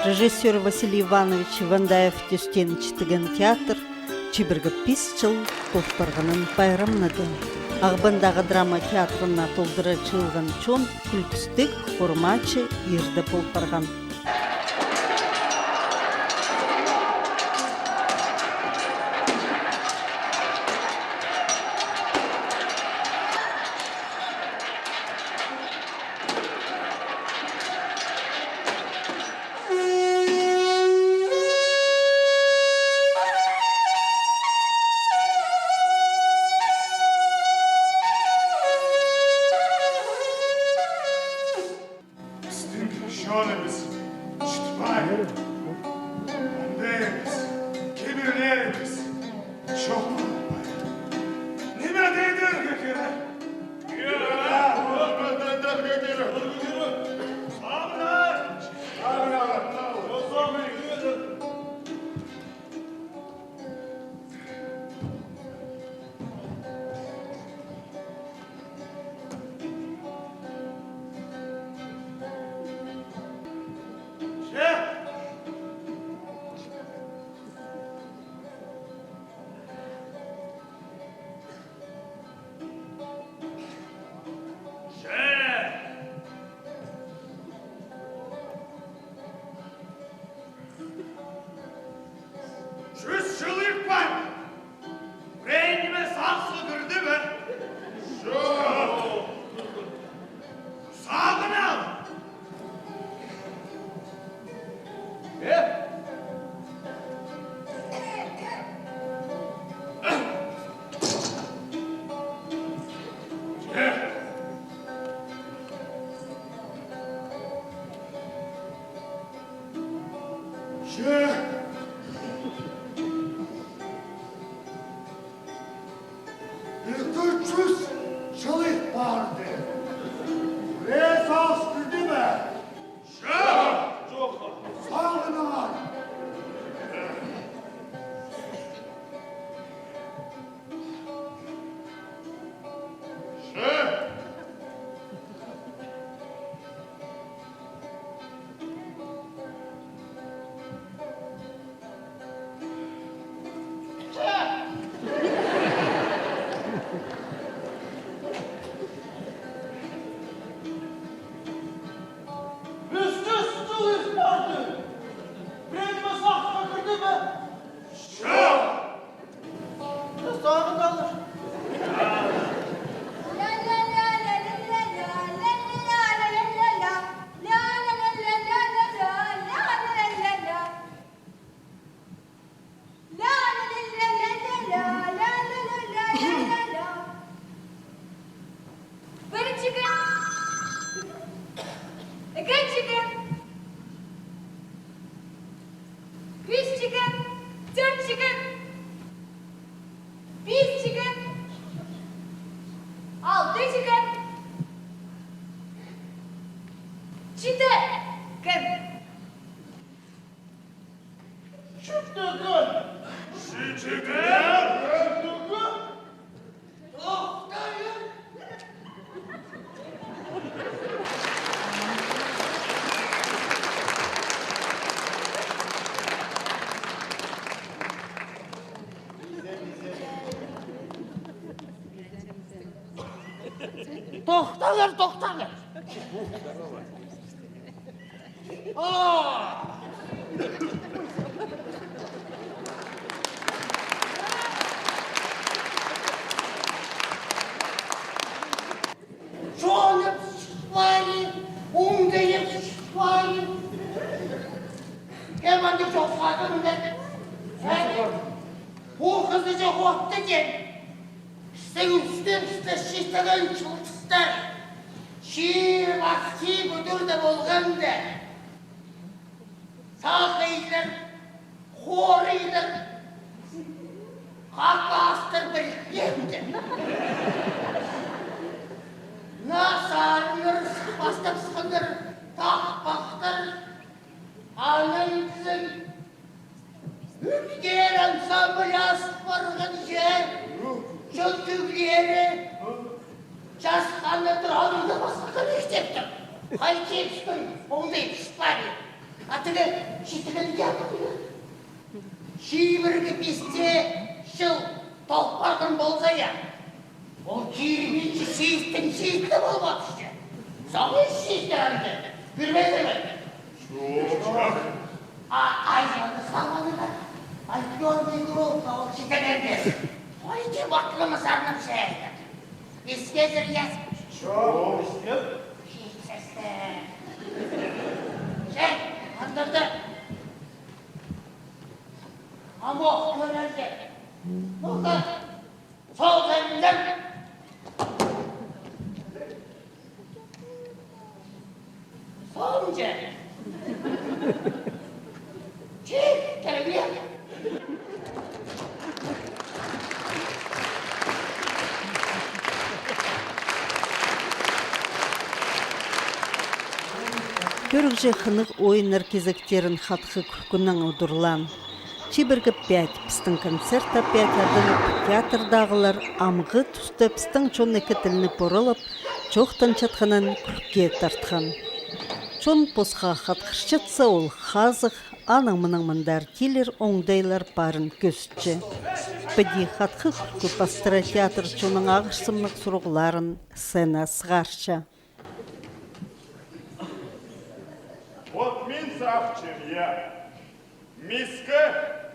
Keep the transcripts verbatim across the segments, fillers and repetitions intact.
Режиссёр Василий Иванович Ивандаев тӧстеен читіген театр чибіргі пис чыл пол парғанын пайрамнады. Ағбандағы драма театрына толдыра чыылған чон кӱлкістіг, хормачы, ирде пол парған. Пістің чоныбыс читпай, оңдайыбыс, кибірлерібіс чох полбай. Ниме тидірге кирек? Чӱс чылығ пар. Пірее ниме сағысха кірді бе? Чох. Сағын ал. Э? Че. Ікі чӱс чылығ парды. Пірее сағыс кірді бе? Чох. Сағын ал. Пістің чылығ парды. Пірее ниме сағысха кірді бе? Чох. Сағын алар. Пір чиген, ікі чиген, ӱс чиген, тӧрт чиген, пис чиген, алты чиген, читі кен. Читі кен. Читі кен. Читі кен. Тохтаңар! Тохтаңар, тохтаңар! Чоным чыхпай, оңдайым чыхпай. Кем андағ чоохтағанын. Пу хызыҷах отты тиң. Сӱстер, сӱстер, читіген чылтыстар. Чир-пас кибі тӱрде полғанда. Сағыйлар, хорыйлар, хакастар піріггенде. Назарнар пастап сыхханнар, тахпахтар, анаң тізең. Ӱргер ансамбль ас парған че, чон тӱглері, час ханна турғанда пасха мектептер. Хай тепсін, оңдай піс пари. А тігі Читіген дее пу. Чибіргі писте чыл тол парған полза, я. Ол кирбинчі сизіктең сизікті полып атча. Саңай сизіктер ам кирбезер ме? Чох, чох. А, ай, аны салманыңар. Ай, чёрный группа ол читігенде. Ой, че батлымы сарнап шайда. Искезер, я. Чох, искеп. Читсестер. Че, андарды. Амох кӧрерге. Ну-ка, сол сариннар. Солынҷа. Чиит, кіріңер. Кӧрігҷе хынығ ойыннар кизектерін хатхы кӱлкінең удурлаан. Чибіргі пять пістің концерт опять адалып, театрдағылар амғы туста пістің чон ікі тілні поралап, чоохтанчатханын кӱлкіге тартхан. Чон посха хатхырчатса, ол хазых, аның мынаң мындар тилер оңдайлар парын кӧзітче. Піди хатхы кӱлкі пастыра театр чонның ағырсымнығ сурығларын сцена сығарча. Вот мин сағынчам, я. Миске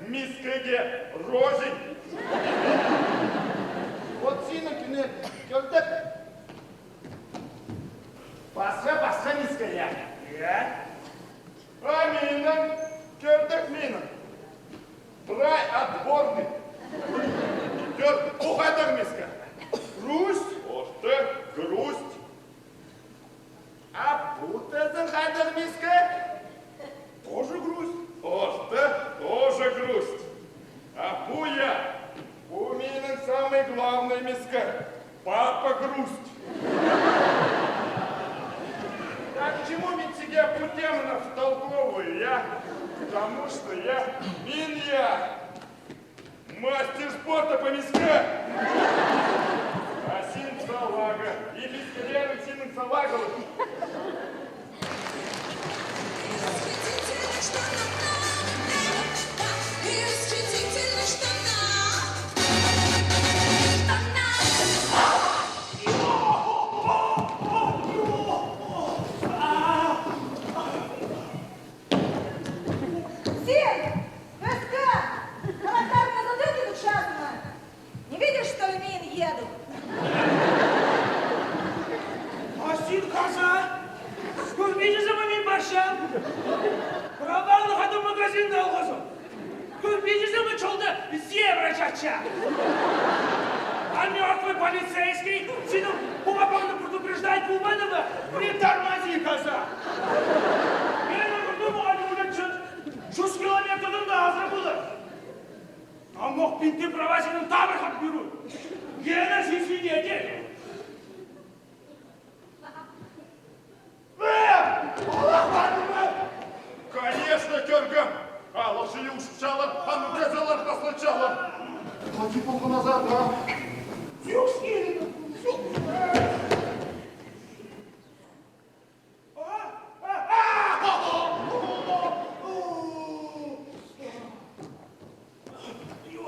мискеге рознь. Вот синің кӱнің кӧлтек. Пасха, пасха миске, я. Я. А минің кӧлтек минің. Прай отборный. Кӧр, пу хайдағ миске. Грусть. Орта, грусть. А пу тізең хайдағ миске? Тоже грусть. Орта, тоже грусть. А пу я, пу минің самый главный миске. Папа грусть. А к чему мин тебе пу теманы втолковываю, я? Потому что я, мин я. Мастер спорта по миске! А син салаға. И мискелерің синің салағалығ. Син! Пӧскі! Характарыңны затӧк идіп чазыма! Не видишь, что ли, мин еду? А син, коза, кӧрбинчезің ме, мин парчам? Права аларға магазинда алғазың. Кӧрбинчезің ме, чолда зебра чатча? А мёртвый полицейский синің пу папаңны предупреждать полмады ма? Притормози, коза! Мин кӧрдім, аны уже чӱс, чӱс километрдең даа азыра полар. Амох пинти права синің табырхап пиру. Ена син свидетель. Э, Аллах, барды ма? Конечно, кӧргем. Алып чыйылчалар, аны кӧзелер паслачалар. Хати полған азарға. Сюкс килді. Сюкс.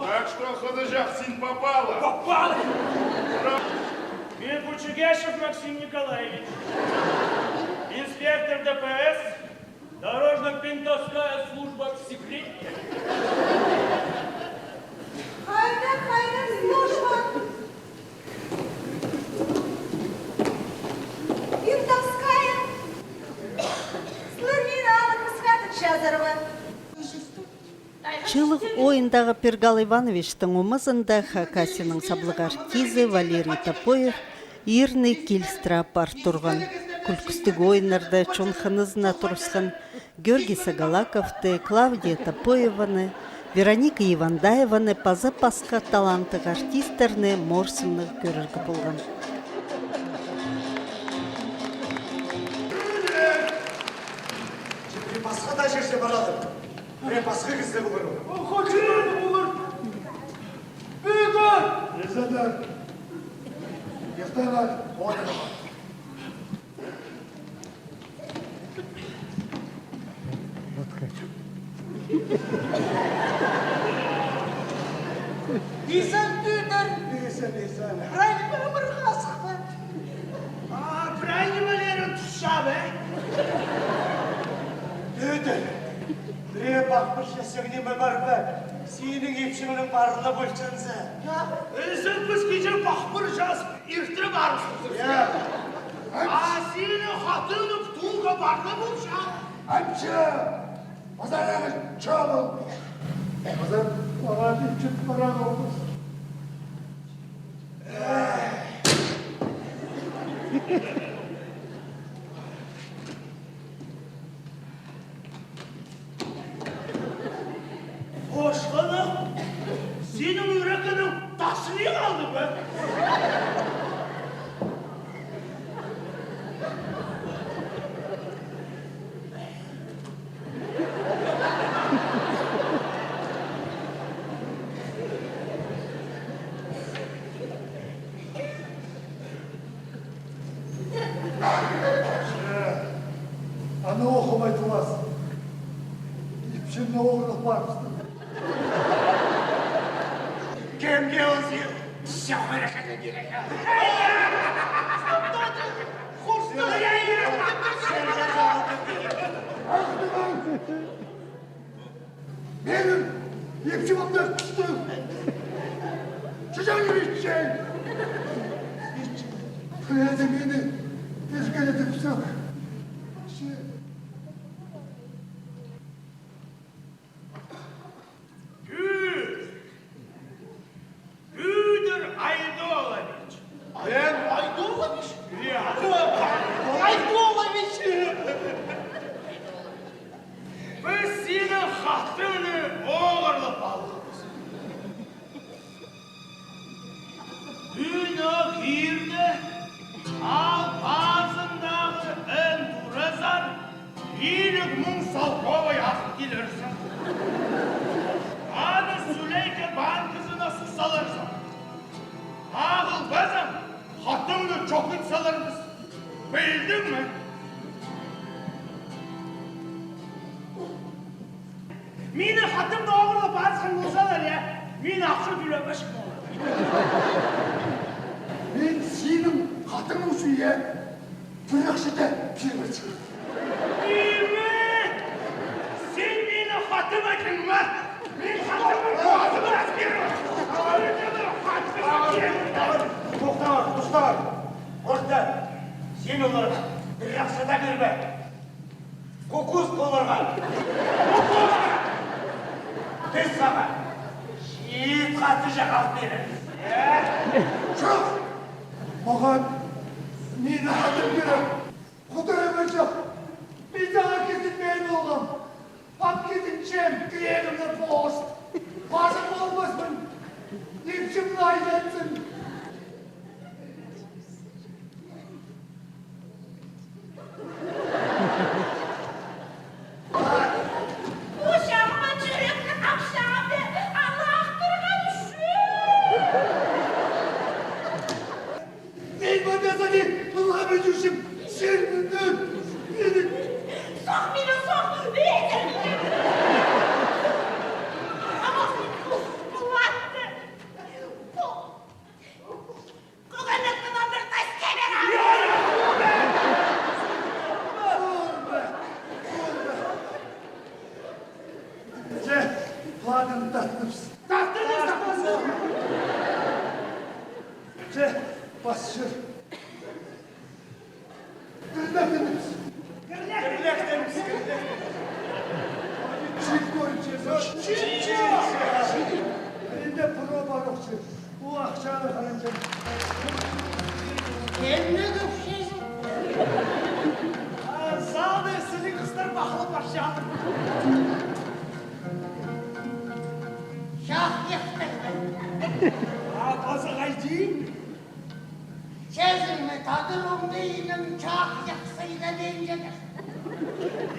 Так что, хызыҷах, син попала. Попала! Мин Кучугешев Максим Николаевич, инспектор Д П С, дорожно-пентовская служба в секрете. Хайда, хайда служба? Пентовская? Сылар мині аны хысхадып чазар ба? Чылығ ойындағы Пергал Ивановичтің омазында Хакасияның саблығ артизі Валерий Топоев ирні килістіре апар турған. Кӱлкістіг ойыннарда чон хынызына турысхан Георгий Сагалаковты, Клавдия Топоеваны, Вероника Ивандаеваны паза пасха таланттығ артисттерні морсымнығ кӧрерге полған. Че пасха даа чирзер парадыр. Пасха кізі полар. Хочет полар. Петр! Изадар! Ефтанат! Отыр. Изен, тӧдір. Изен, изен. Прай ниме ымырға сыхты. А, прай нимелерін тутча ба? Тӧдір. Пірее пахпырча сағам ниме пар ба? Синің ипчіңнің пары ла полчатса. Ізен, піс кичее пахпырчабыс, иртіріп парыбыстыр. Я. А синің хатыңның птулка пар ла полча? Ам че, пазарға чабыл. Пазар пара тіпчет парарға полбас. Хошханах, синің ӱреккенің тасыны алды ба? Аны охымай тулас. Ипчімні оғырлап парыбыстыр. Кемге озир? Сӧбірекке кирек. Хурстың. Минің ипчім андағ кӱстіг. Чачаң ипчім. Пірее мині тергелетіп сӧк. Пӧ-, Пӧдір Айдолович. Эн Айдолович? Я. Айдолович! Піс синің хатыңны оғырлап алдыбыс. Ӱні кирді, ал пазындағы эн туразар, илиг муң салковай азып килерзің. Аны Сулейке банкызына сус саларзың. Ағылбазаң, хатыңны чох ит саларбыс. Пілдің ме? Минің хатымны оғырлап алысхан ползалар, я, мин ахча тӧлебесчем. Мин синің хатыңның ӱчӱн, я, пір ахча даа пирбесчем. Ниме? Син минің хатыма тидің ме? Мин хатымның позын пирбеспін. Тохтаңар, тохтаңар. Орта, син оларға пір ахча даа пирбе. Кукус поларға. Піс сағаа чиит хатты чағып пирербіс. Чох! Мағаа минің хатым кирек. Худай пазох, мин сағаа кизінмеен полғам. Ам кизінчем, кирегімні пос. Пазып полбаспын. Ипчімні айлатсын. Пу чағыма чӱректі ахча пе, аны ахтырған ӱчӱн. Мин мында сағаа ла пілчем, син мында. Сох мині, сох, ӧдір мині. Ам ол син, пу, пу латты. Пу. Кӧгенекті андыр тас кебер ал. Че, планын тартыныбыс. Тартыныбыс, тартыныбыс. Че, пас чӧр. Кірлектенібіс. Кірлектенібіс, кірлектенібіс. Чиит кӧрінче. Чиит, чиит. Пірінде пура парох чир. Ол ахчаны харанҷаң. Кемні кӧрчезің? А, залда сіліг хыстар пахлап парча. Чахайахтар. А, паза хайди? Чазым ме, тадар оңдайынаң чахайахсайнаң ниме чатыр.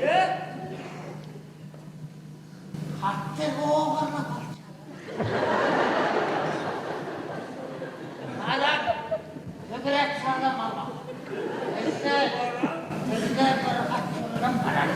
Е? Хатты оғырлап алча. Арам, кӧбірек салам алам. Пісте, пісте пір хат сыннап парар.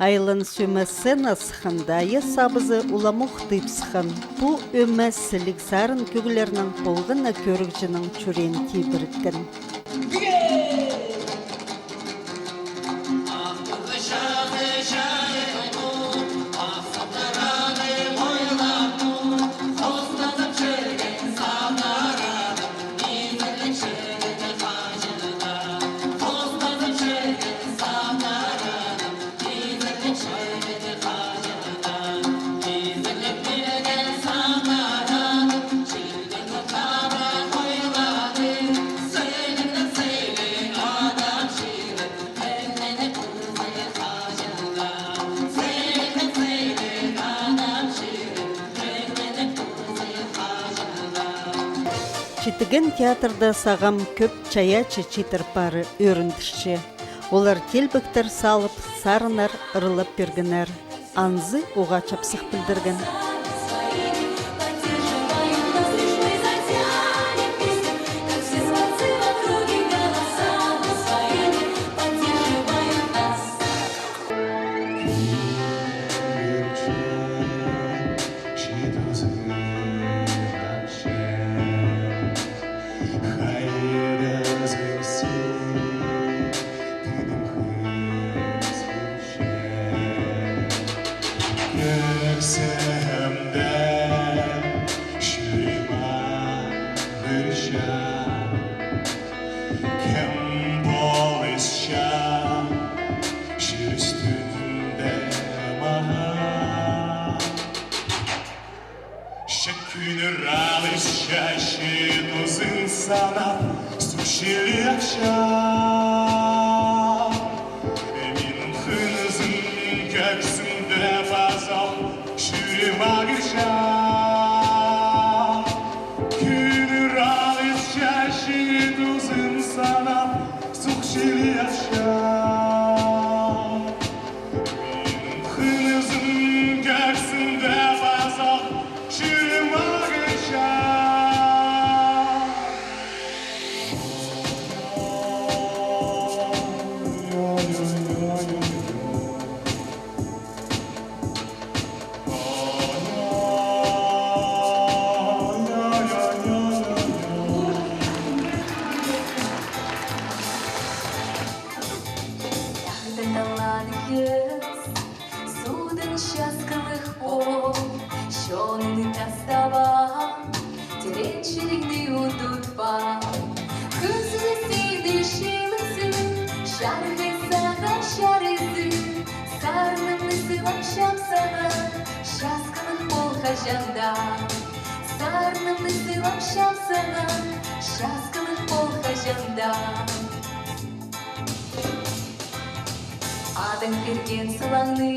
Айлан Сӧме сценаа сыхханда, ая сабызы уламох тыып сыххан. Пу ӧме сіліг сарын кӧглернең полған на кӧрігҷінің чӱреен тибірткен. Читіген театрда сағам кӧп чайаачы читір пары ӧріндірче. Олар телбектер салып, сарыннар ырлап пиргеннер. Анзы уғаа чапсых пілдірген. Чит кӱннер алысча, чит узын санап, суғ чіли апчам. Мин хынызым кӧксімде пазох, чӱреем ағырча. Кӱннер алысча, чит узын санап, суғ чіли апчам. Минің хынызым кӧксімде пазох, чӱреем ағырча. Тағдыр талланы кӧс, судың часкалығ пол, чонны тастабаан, тиреен чирігні удутпаан. Кӱзі сині чиліксін, чарғы сағаа чарызын, сарынымны сыйлапчам сағаа, часкалығ пол хаҷан даа. Сарынымны сыйлапчам сағаа, часкалығ пол хаҷан даа. Адаң пирген сылаңны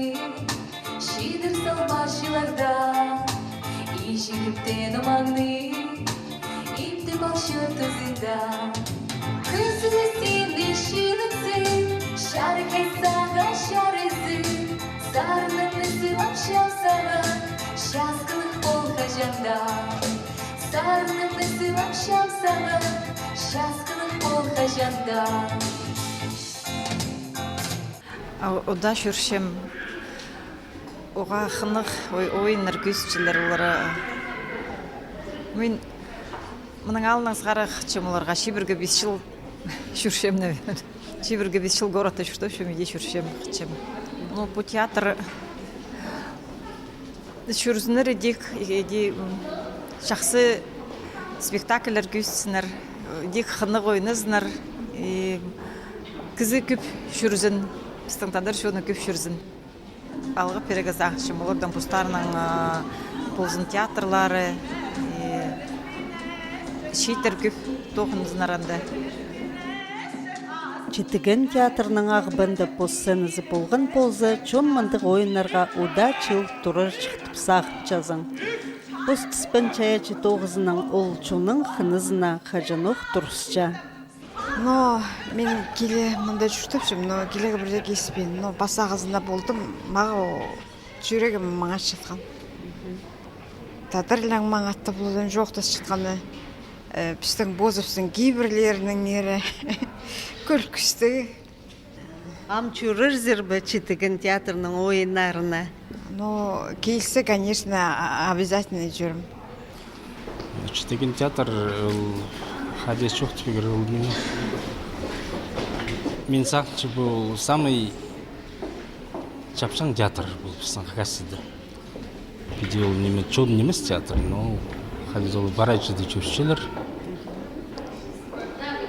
чидір салбаан чылларда, иҷігіптің омаңны иптеп алча тузында. Кӱзі сині чиліксін, чарғы сағаа чарызын, сарынымны сыйлапчам сағаа, часкалығ пол хаҷан даа. Сарынымны сыйлапчам сағаа, часкалығ пол хаҷан даа. А, удаа чӧрчем. Уғаа хынығ ой-, ойыннар кӧзітчелер олар. Мин мының алныңзар хынчам оларға, чибіргі пис чыл чӧрчем, наверное. Чибіргі пис чыл городта чуртапчам, иди чӧрчем, хынчам. Ну, пу театр чӧрзіннер, идӧк, иди, м, чахсы спектакльлер кӧзітсіннер, идӧк хынығ ойназыннар, и кізі кӧп чӧрзін, пістің тадар чоны кӧп чӧрзін. Алғып пирерге сағынчам олардаң постарының, а, Ползын театрлары, э, чииттер кӧп тоғынзыннар анда. Читіген театрның Ағбанда пос сценазы полған полза, чон мындағ ойыннарға удаа чыыл турарҷых тіп сағынчазың. Пос тіспен чайаачы тоғызынаң ол чонның хынызына хаҷанох турысча. Но мин киле мында чуртапчам, но килерге пірдее киліспеен. Но пас ағазында полдым, мағаа чӱрегім маңат чатхан. Татарларның маңат тап оладан чоохтас чатханы, э, пістің позыбыстың кибірлерінің ері кӱлкістіг. Ам чӧрерзер бе Читіген театрның ойыннарына? Ну, килсе, конечно, а-, обязательно чӧрем. Читіген театр, ол хайди чоохтап пирер ол мин. Мин сағынчам, пу самый чапчаң театр пу пістің Хакасияда. Піди ол ниме, чон нимес театр, но хайди ол парай чирде чӧрчелер.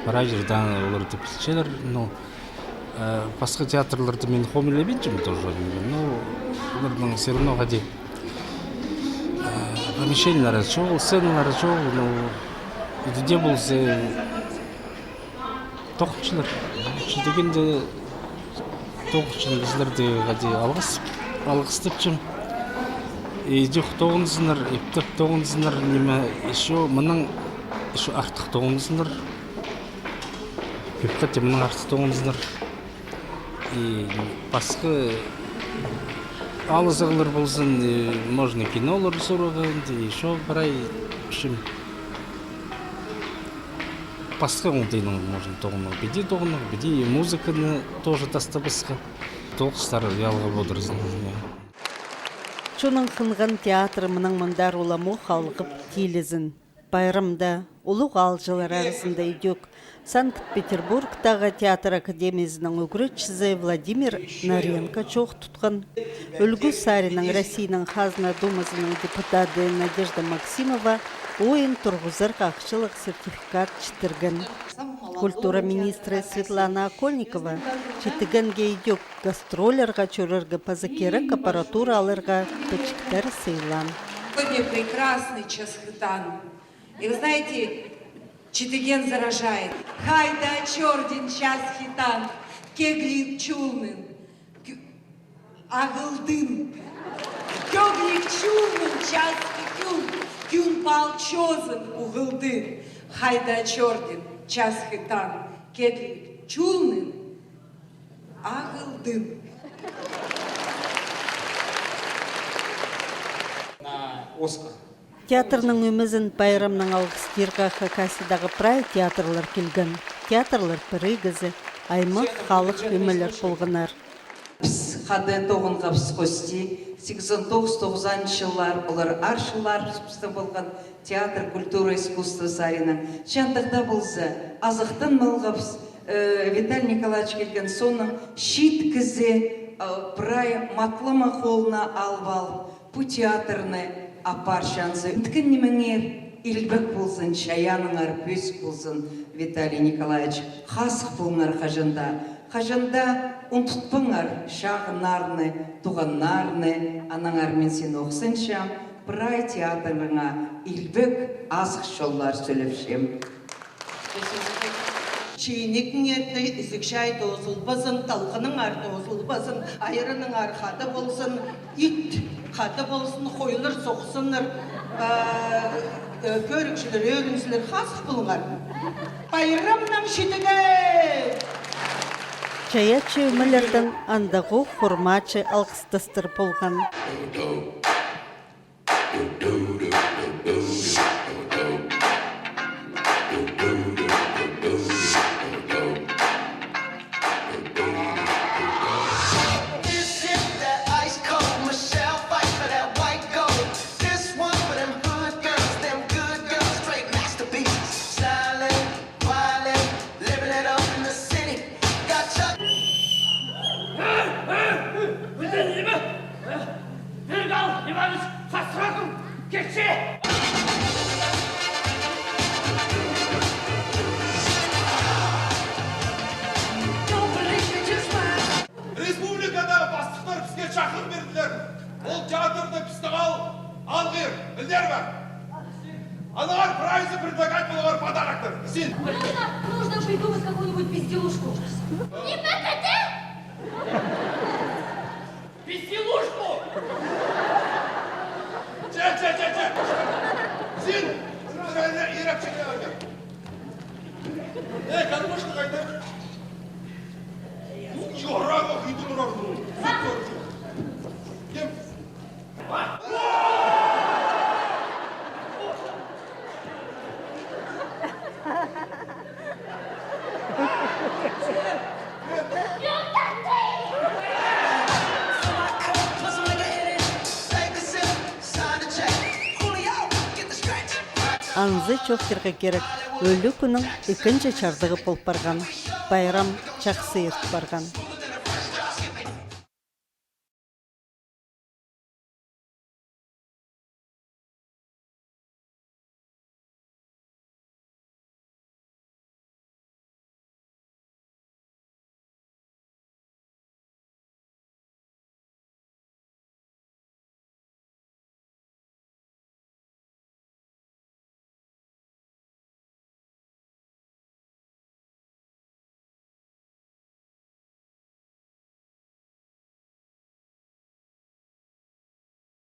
Парай чирде оларды пілчелер, но, э, пасха театрларны мин хомайлабинчам тоже, но оларның всё равно хайди, э, помещениелері чоғыл, сценалары чоғыл, но иди дее полза, тоғынчалар. Читігенде тоғынчалар, кізілерді хайди алғыс, алғыстапчам. Идӧк тоғынзыннар, иптеп тоғынзыннар, ниме, ещё мынаң, ещё артых тоғынзыннар. Кӧп хати мынаң артых тоғынзыннар. И пасха алызығлар ползын, и можно кинолар сурарға, и ещё прай, в общем, пасха оңдайнаң можно тоғынарға, піди тоғынарға, піди музыканы тоже тастабасха. Тоғыстар ялғап одырзын, я. Чонның хынған театры мынаң мындар уламох алғып тилізін. Пайрамда улуғ аалҷылар аразында идӧк Санкт-Петербургтағы театр академиязының ӱгретчізі Владимир Наренко чоох тутхан. Ӱлгӱ саринаң Россияның Хазна Думазының депутады Надежда Максимова ойын турғызарға ахчалығ сертификат читірген. Культура министрі Светлана Окольникова Читігенге идӧк гастрольларға чӧрерге паза кирек аппаратура аларға пічіктер сыйлаан. Сегодня прекрасный Часхы таң. И вы знаете, Читіген заражает. Хайда чӧрдің, Часхы таң, кӧглиг чулның кӱ-, ағылдың. Кӧглиг чулның Часхы кӱн, кӱн пал чозын уғылдың. Хайда чӧрдің, Часхы таң, кӧглиг чулның ағылдың. На Оскар. Театрның ӧмезін пайрамнаң алғыстирға Хакасиядағы прай театрлар килген. Театрлар пірігізі, аймах халых ӧмелер полғаннар. Піс хада тоғынғабыс хости, сигізон тоғыс, тоғызонынҷы чыллар, олар аар чыллар пістің полған театр, культура, искусство саринаң. Че андағ даа полза, азахтанмалғабыс, э, Виталий Николаевич килген соонаң чиит кізі, э, прай матлама холына алып алып, пу театрны апарча анзы. Ӱндеткен нимеңер илбек ползын, чайааныңар пӧзік ползын, Виталий Николаевич. Хазых полыңар хаҷан даа. Хаҷан даа ундутпаңар чағыннарны, туғаннарны, аннаңар мин сині охсанчам, прай театрыңа илбек азых чоллар сӧлепчем. Чиинігіңерде ізіг чай тоозылбазын, талғаныңар тоозылбазын, айраныңар хада ползын, ит хада ползын, хойлар сохсыннар, а, э, кӧрігҷілер ӧрінзіннер, хазых полыңар. Пайрамнаң читіген! Чайаачы ӧмелердең андағох хурмаачы алғыстастар полған. This is that ice cold Michelle fight for that white gold. This one for them hood girls, them good girls, straight masterpieces. Stylin', wildin', living it up in the city. Got Chuck. Пірге ал, Иваныч, хасырадың, кече! Первое. Аннаңар прайзы предлагать полыңар подароктар. Син. Нужно, нужно придумать какую-нибудь безделушку. Не ПТТ? Безделушку! Че, че, че, че! Син! Син, син, син, ирек чекеге. Э, гармошка хайда? Ну, чорага хитин урар. Кем? Анзы чоохтирға кирек, ӱлӱкӱннің ікінҷі чардығы пол парған. Пайрам чахсы ирт парған.